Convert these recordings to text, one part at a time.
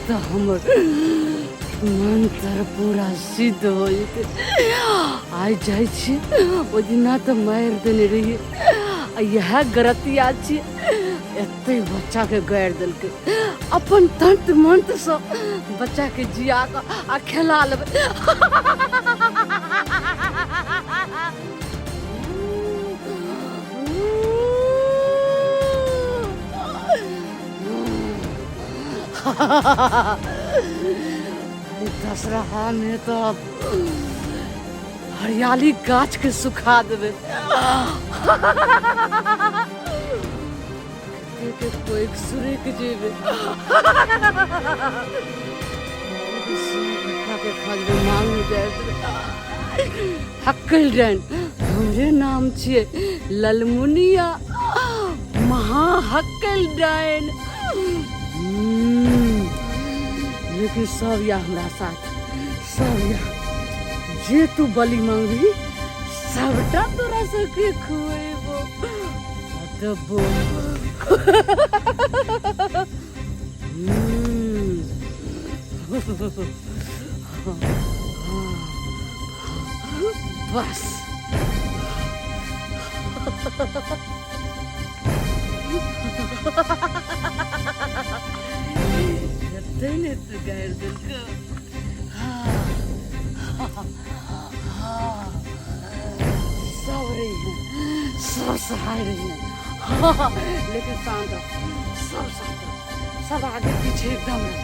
तऽ हमर मंत्र पूरा सिद्ध हो जेतै। आइ जाइ छी, ओहि दिना तऽ मारि देने रहियै आ इएह गरतिया छी, एते बच्चाके गारि देलकै। अपन तंत्र मंत्रसँ बच्चाके जिया कऽ आ खेला लेबै। दशहरा में तो हरियाली गाछ के सुखा देबे। कते के कोइक सुरक जेबे के खजबे मांग जाय हक्कल रन। हमरे नाम छियै ललमुनिया महा हक्कल डाइन। लेकिन सब या हमरा साथ, सब या जे तू बलि मांगबी सबटा तोरा सबके खुएबो देबो। बस एते ने तू गारि देलको। सब रही है, सब सहाय रही है, लेकिन शांत रहो, सब शांत रहो, सब आगे पीछे एकदम रहो।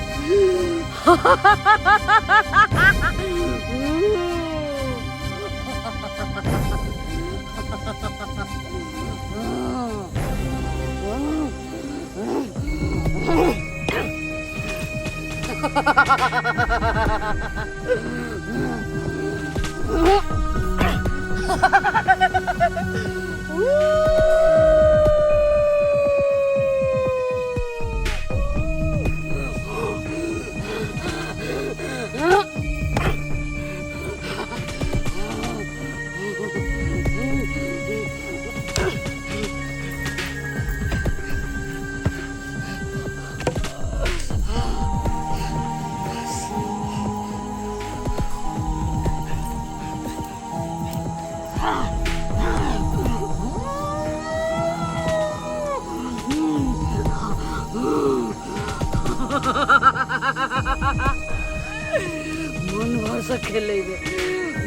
मन भरसँ खेलेबै,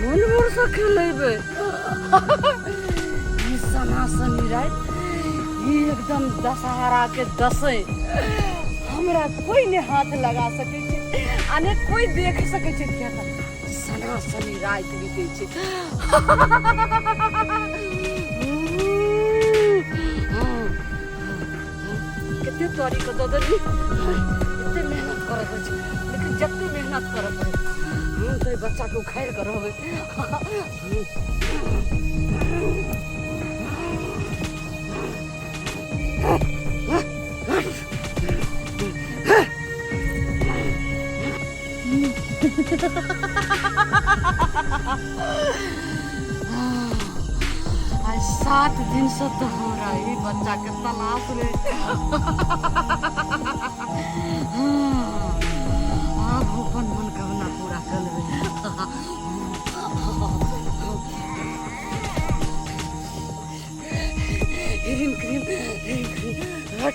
मन भरसँ खेलेबै। ई सनासनी राति, ई एकदम दशहरा के दशैं, हमरा कोई नहि हाथ लगा सकै छै आ नहि कोई देख सकै छै, किया तऽ सनासनी राति बीतै छै। कते तोरी के दऽ देली, एते मेहनत करऽ पड़ै छै, लेकिन जते मेहनत करऽ पड़ै हम तऽ बच्चाके उखाड़ि कऽ रहबै। आइ 7 दिनसँ तऽ हमरा ई बच्चाके तलाश रहे। आब अपन मनोकामना पूरा कऽ लेबै। ह्रीम क्रीम ह्रीम क्रीम हट।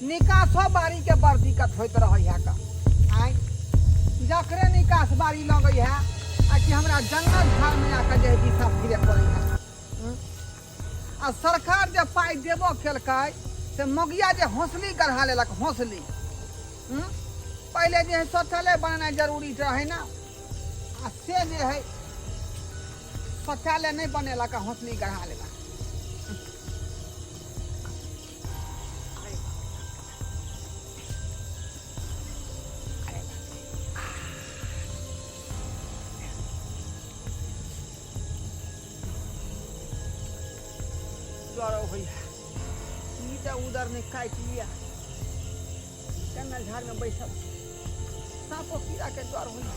निकासो बारी के बड़ दिक्कत होइत रहै है का आँय, जकरे निकास बारी लगै है आ कि हमरा जंगल झाड़ में आके जे है दिशा फिरे पड़ै है। आ सरकार जे पाइ देबो केलकै से मगिया जे हौसली गढ़ा लेलक हौसली। पहिले जे है शौचालय बनेनाइ जरूरी रहै ने, आ से जे है शौचालय नहि बनेलक आ हौसली गढ़ा लेलक। गिदर उदर नहि काटि लिअ। जंगल झाड़मे बैसल छी, साँपो कीड़ाके डर होइ है।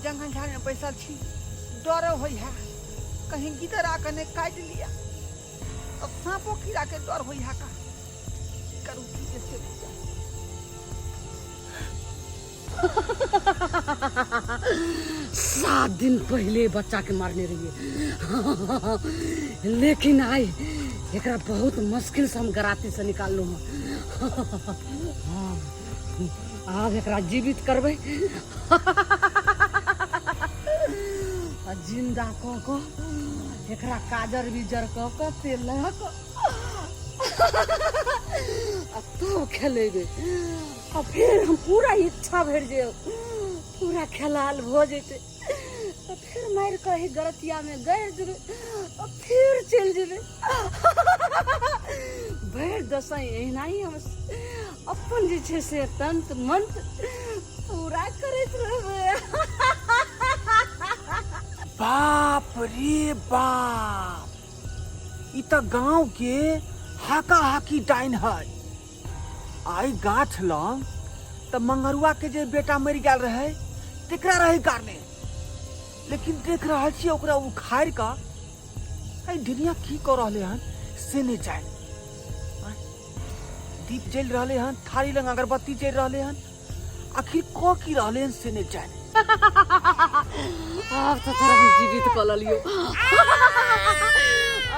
जंगल झाड़मे बैसल छी, डरो होइ है कहीं गिदर आके नहि काटि लिअ, तऽ साँपो कीड़ाके डर होइ है। का करू की जे से नहि जानि। 7 दिन पहिले बच्चा के मारने रहिए, लेकिन आइ एकरा बहुत मुश्किल से हम गराती से निकाललहुँ हँ। आब एकरा जीवित करबै आ जिंदा कऽ कऽ एकरा काजर बिजर कऽ कऽ तेल लगा कऽ आ तब खेलेबै। आ फेर हम पूरा इच्छा भरि जे पूरा खेलाल भऽ जेतै, आ फेर मारि कऽ एहि गरतियामे गाड़ि देबै आ फेर चलि जेबै। भरि दशई एहिना ही हम अपन जे छै से तंत्र मंत्र पूरा करैत रहबै। बाप रे बाप, ई तऽ गांव के हाका हाकी डाइन है। आई गाछ लग तऽ मंगरुआ के जे बेटा मरि गेल रहे तेकरा रहे कारणे, लेकिन देख रहल छियै ओकरा उखाड़ि कऽ एहि दुनिया की कऽ रहले हन से नहि जानि। दीप जलि रहले हन, थाली लग अगरबत्ती जलि रहले हन, आखिर कऽ की रहले हन से नहि जानि। आब तऽ तोरा हम जीवित कऽ लेलियौ,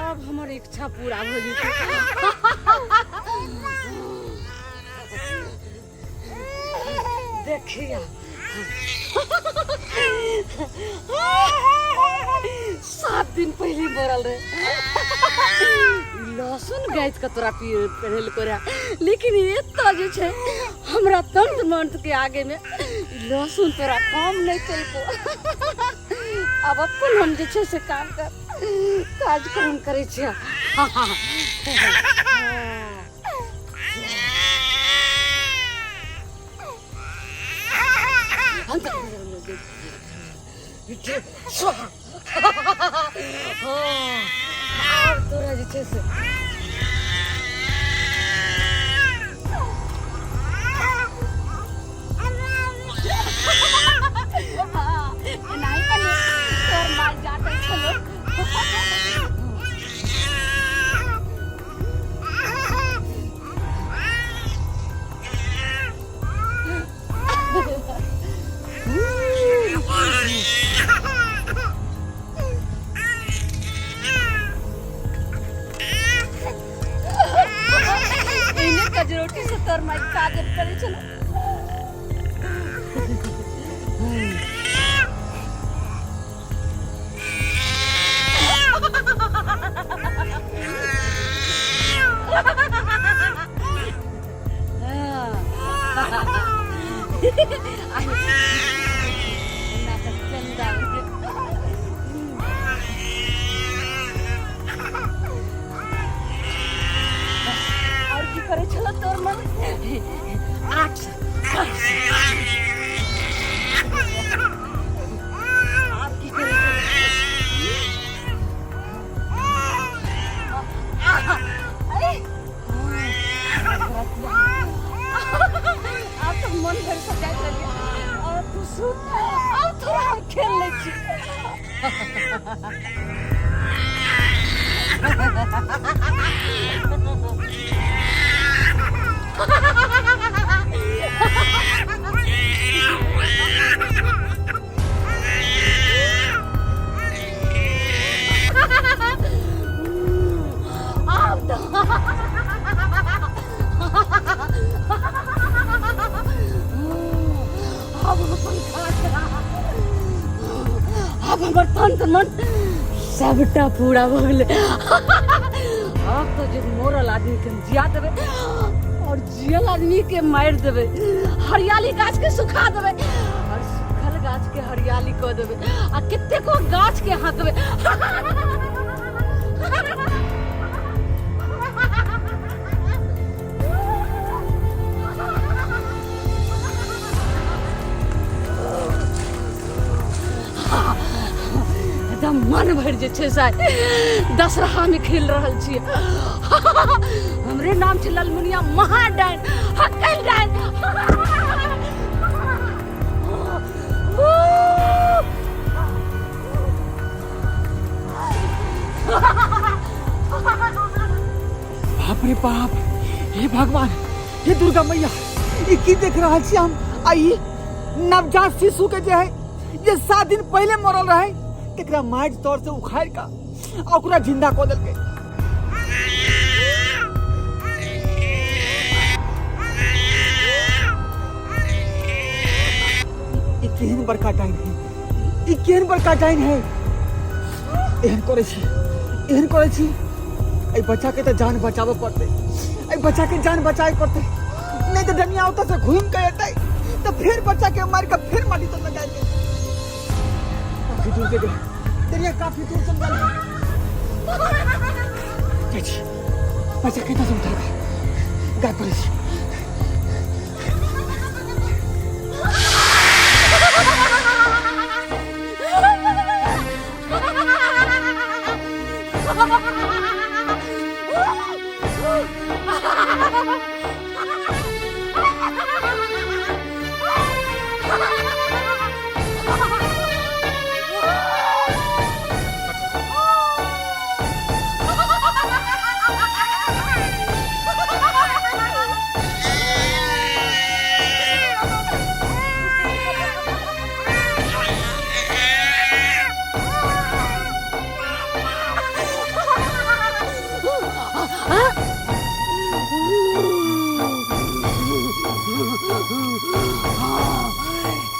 आब हमर इच्छा पूरा भऽ जेतै। देखिया, 7 दिन पहिले मरल रहे, ई लहसुन गाछ के तोरा पहिल रहे, लेकिन एतऽ जे छै हमरा तंत्र मंत्र के आगे में ई लहसुन तोरा काम नहि केलको। आब अपन हम जे छै से काम कर कार्यक्रम करै छियै। हँ, आब तोरा जे छै से हँ, एनाही कनि तोहर माय जाटै छलो। एहने कजरोटी से तोहर माय काजर करै छलो। और की करै छलो तोर मन? आठ आब की करै छलो? आब तऽ मन भरि सजाइत रहलियै। और तू सुत, आब थोड़ा हम खेल लै छी। आब तऽ आब अपन आब हमर तंत्र मन सबटा पूरा भऽ गेलै। आब तऽ जे मरल आदमी के हम जिया देबै और जियल आदमी के मारि देबै, हरियाली गाछ के सुखा देबै और सुखल गाछ के हरियाली कऽ देबै आ कतेको गाछ के हाँकबै। एकदम मन भरि जे छै से दशहरामे खेल रहल छी। हमरा नाम छै ललमुनिया महाडाइन, हक्कल डाइन। बाप रे बाप, हे भगवान, हे दुर्गा मैया, ई की देख रहल छी हम? आ ई नवजात शिशु के जे है, जे 7 दिन पहले मरल रहे, तेकरा माटि तर से उखाड़ का आ ओकरा जिंदा कऽ देलकै। ई केहन बड़का डाइन है, ई केहन बड़का डाइन है! एहन करै छी, एहन करै छी, एहि बच्चा के तऽ जान बचाबऽ पड़तै, एहि बच्चा के जान बचाबे पड़तै, नहीं तऽ डनिया ओतऽ से घूमि के एतै तऽ फेर बच्चा के मारि के फेर माटी तर लगा देतै। काफी दूर से गेल डनिया, काफी दूर से गेल। जाइ छी, बच्चा के एतऽ से उठा कऽ गायब करै छी।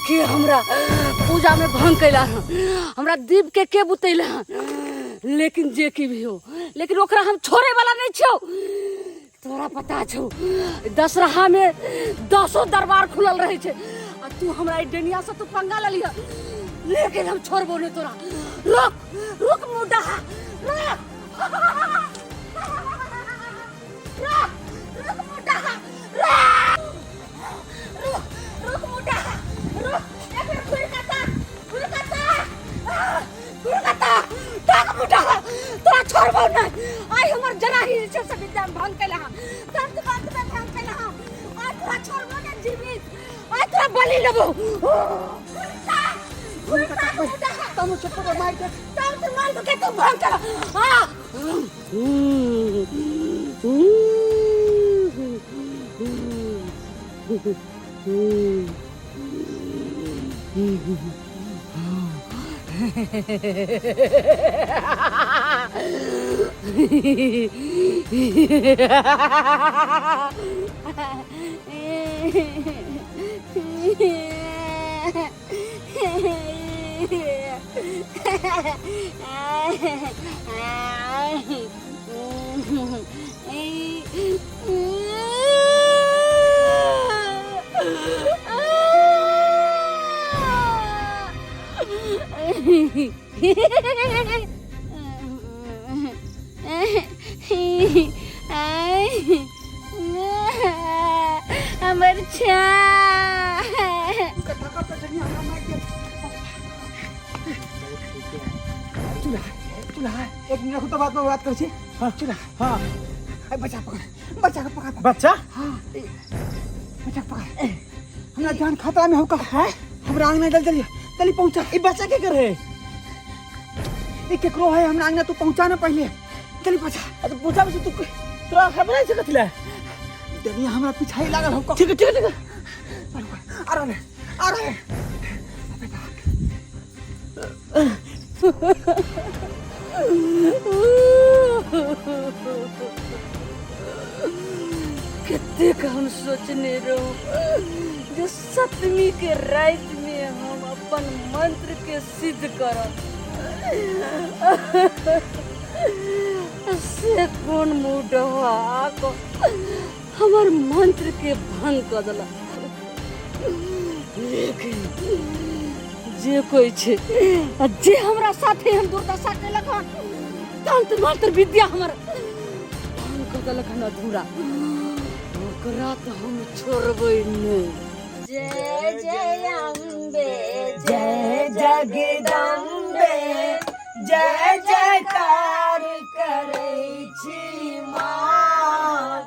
के हमरा पूजा में भंग कैला हन, हमरा दीप के बुतैला हन? लेकिन जे की भी हो, लेकिन ओकरा हम छोड़े वाला नहीं छियौ। तोरा पता छौ, दशहरा में दसो दरबार खुलल रहे छै आ तू हमरा ई डेनिया से तू पंगा लेलिह, लेकिन हम छोड़बो नहीं तोरा। रुक, रुक मुडा, रुक, रुक, रुक मुडा, रुक, रुक, रुक मुडा, रुक। एक बेर घुरि कऽ ताक, घुरि कऽ ताक, घुरि कऽ ताक, ताक मुडा, तोरा छोड़बो नहीं। आइ हमर जरा ही जे छै से विद्या में भंग कैला हन, तंत्र मंत्र में भंग कैला हन। आइ तोरा छोड़बो नहीं जीवित, आइ तोरा बलि लेबो। घुरि ताक, घुरि ताक मुडा। तनु छोटको के मारि के तंत्र मंत्र के तू भंग कैला। आ हमर छा के ताकत से डनिया हमरा मारि के। चूल्हा, चूल्हा, एक मिनट रुकू तो बाद में बात करै छी। हाँ, चूल्हा। हाँ। ए, बच्चा पकड़, बच्चा के पकड़। बच्चा? हाँ, ए, बच्चा के पकड़, हमरा जान खतरा में होका है। हमरा आंगना जल्दी जल्दी जल्दी पहुंचा। ई बच्चा के कर है? ई केकरो है, हमरा आंगना तू पहुंचा ना पहले, जल्दी पहुंचा। अरे पूछा भी तू, तोरा खबर है कथी ला? डनिया हमरा पीछा ही लागल होका। ठीक है, ठीक है, ठीक है। आ रहा है, आ रहा है। कतेक हम सोचने रहूं जे सप्तमी के राति में हम अपन मंत्र के सिद्ध करब, से कोन मुडवा कऽ हमर मंत्र के भंग कऽ देलक। लेकिन जे कोई छै आ जे हमरा साथे हम दुर्दशा केलक हन, तंत्र मंत्र विद्या हमर भंग कऽ देलक हन अधूरा, ओकरा तऽ हम छोड़बै नहि। जय जय अम्बे, जय जगदम्बे, जय जयकार करै छी माँ।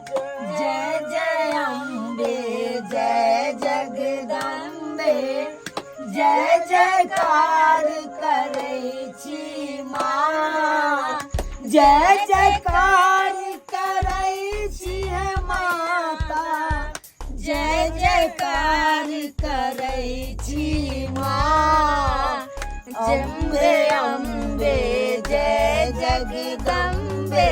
जय जयकार करै छी माँ, जय जयकार करै छी हे माता, जय जयकार करै छी माँ। अम्बे अम्बे जय जगदम्बे,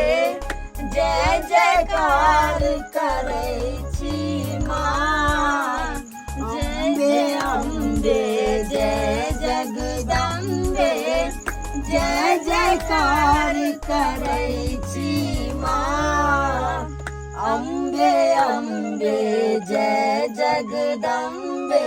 जय जयकार करै छी माँ। अम्बे अम्बे जय जगदम्बे, जय जयकार करै छी माँ। अम्बे अम्बे जय जगदम्बे,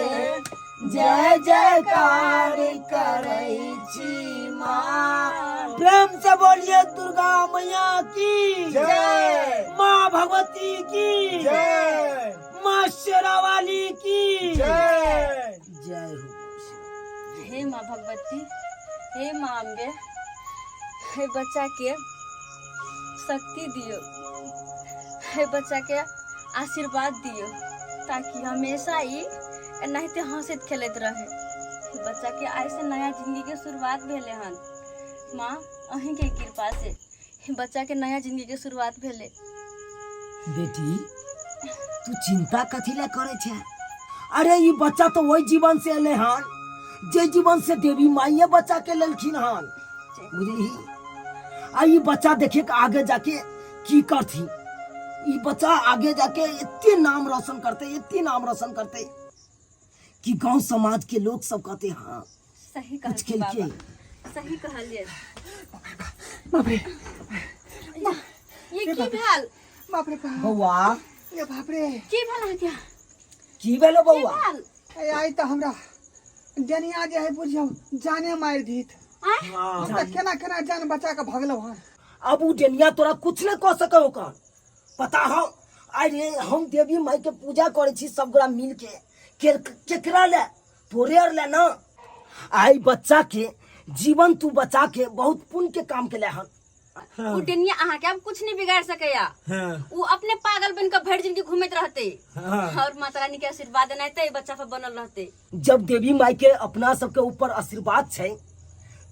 जय जयकार करै छी माँ। प्रेम से बोलिए दुर्गा मैया की जय, माँ भगवती की जय, माँ शेरावाली की जय। जय हो। हे माँ भगवती, हे माँ अम्बे, हे बच्चा के शक्ति दियो, हे बच्चा के आशीर्वाद दियो, ताकि हमेशा ई एनाहिते हंसैत खेलैत रहे। बच्चा के आइ से नया जिंदगी के शुरुआत भेलै हन। माँ, अहीं के कृपा से बच्चा के नया जिंदगी के शुरुआत भेलै। बेटी, तू चिंता कथी ले करे छे? अरे ई बच्चा तो वही जीवन से एले हन जे जीवन से देवी माइये बच्चा के लेलखिन हन, बुझली? आ ई बच्चा देखे के आगे जाके की करथी। ई बच्चा आगे जाके एते नाम रोशन करते, एते नाम रोशन करते कि गांव समाज के लोग सब कहते हाँ सही कुछ कहलखिन केलकै। बाबा, सही कहलियै। बाप रे। ये की भेल? बाप रे बाप। बौआ। ये बाप रे। की भेल अहाँके? की भेलो बौआ? भेल? ए, आई तऽ हमरा डनिया जे है बुझियौ जाने मारि दीत। आँय? हम तऽ केना केना जान बचा कऽ भगलहुँ हन। अब उ डनिया तोरा कुछ नहीं कह सके ओकर पता हो। अरे हम देवी माई के पूजा करे छी सब गोरा मिल के, केकरा ले? तोरे और ले ना। आई बच्चा के जीवन तू बचा के बहुत पुण्य के काम के ले हन। उ डनिया अहाँ के अब कुछ नहीं बिगाड़ सकैया। उ अपने पागल बन के भरि जिंदगी घूमैत रहते और माता रानी के आशीर्वाद एनाहिते बच्चा पर बनल रहते। जब देवी माई के अपना सबके ऊपर आशीर्वाद छै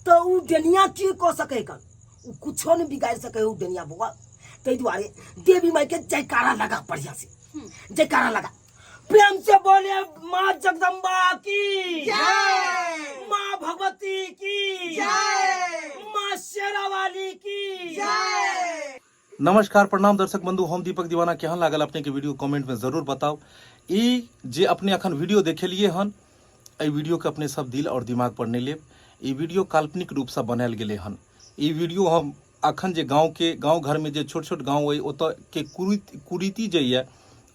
तो उ डनिया की कह सके कन? उ कुछो नहीं बिगाड़ सके उ डनिया बौआ। ताहि दुआरे देवी माई के जयकारा लगा, बढ़िया से जयकारा लगा। प्रेम से बोले माँ जगदम्बा की जय, माँ भगवती की जय, माँ शेरावाली की जय। नमस्कार, प्रणाम दर्शक बंधु, हम दीपक दीवाना। केहन लागल अपने के वीडियो कमेंट में जरूर बताओ। ई जे अपने अखन वीडियो देखेलिए हन, एहि वीडियो के अपने सब दिल और दिमाग पर नहीं लेब। ई वीडियो काल्पनिक रूप से बनायल गेलै हन। ई वीडियो हम अखन जे गाँव के गाँव घर में जे छोट छोट गाँव अइ ओतऽ के कुरीति जे यऽ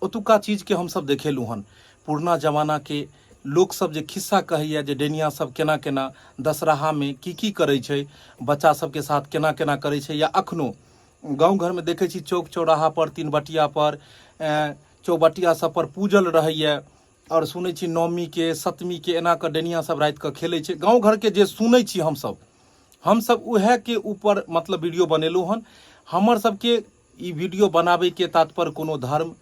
ओतुका चीज के हमसब देखेलहुँ हन। पुरना जमाना के लोक सब जे खिस्सा कहैया जे डैनिया सब केना केना दशहरा में की की करै छै, बच्चा सबके साथ केना केना करै छै, या अखनो गाँव घर में देखै छी चौक चौराहा पर, तीन बटिया पर, चौबटिया सब पर पूजल रहैया और सुनै छी नवमी के सप्तमी के एना कऽ डैनिया सब राति कऽ खेलै छै। गाँव घर के जे सुनै छी हमसब उएह के ऊपर मतलब वीडियो बनेलहुँ हन। हमर सबके ई वीडियो बनाबैके तात्पर्य कोनो धर्म,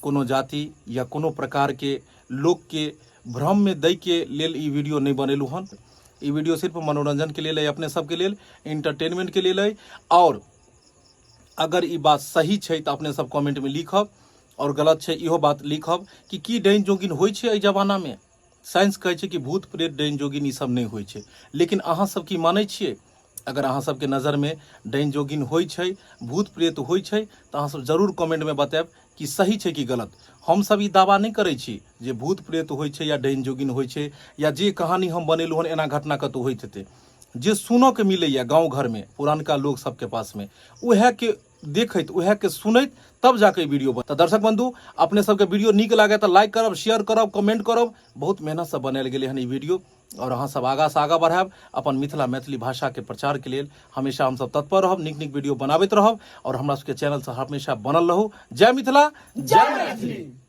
कोनो जाति या कोनो प्रकारके लोकके भ्रममे दैके लेल ई वीडियो नहि बनेलहुँ हन। ई वीडियो सिर्फ मनोरंजनके लेल अइ, अपने सबके लेल इंटरटेनमेंटके लेल अइ। और अगर ई बात सही छै तऽ अपने सब कमेंटमे लिखब और गलत छै इहो बात लिखब कि की डाइन जोगिन होइ छै एहि जमानामे। साइंस कहै छै कि भूत प्रेत डाइन जोगिन ई सब नहि होइ छै, लेकिन अहाँ सब की मानै छियै? अगर अहाँ सबके नजरमे डाइन जोगिन होइ छै, भूत प्रेत होइ छै, तऽ अहाँ सब जरूर कमेंटमे बतायब कि सही छै कि गलत। हम सब ई दावा नहि करै छी जे भूत प्रेत होइ छै या डाइन जोगिन होइ छै या जे कहानी हम बनेलहुँ हन एना घटना कतहु होइत हेतै। जे सुनऽके मिलैए गाँव घरमे पुरानका लोक सबके पासमे उएहके देखैत उएहके सुनैत तब जाके ई वीडियो बन। तऽ दर्शक बंधु, अपने सबके वीडियो नीक लागे तऽ लाइक करब, शेयर करब, कमेंट करब। बहुत मेहनतसँ बनायल गेलै हन ई वीडियो और अहाँ सब आगाँ से आगाँ बढ़ायब। अपन मिथिला मैथिली भाषाके प्रचारके लेल हमेशा हमसब तत्पर रहब, नीक नीक वीडियो बनाबैत रहब और हमरा सबके चैनलसँ हमेशा बनल रहू। जय मिथिला, जय मैथिली।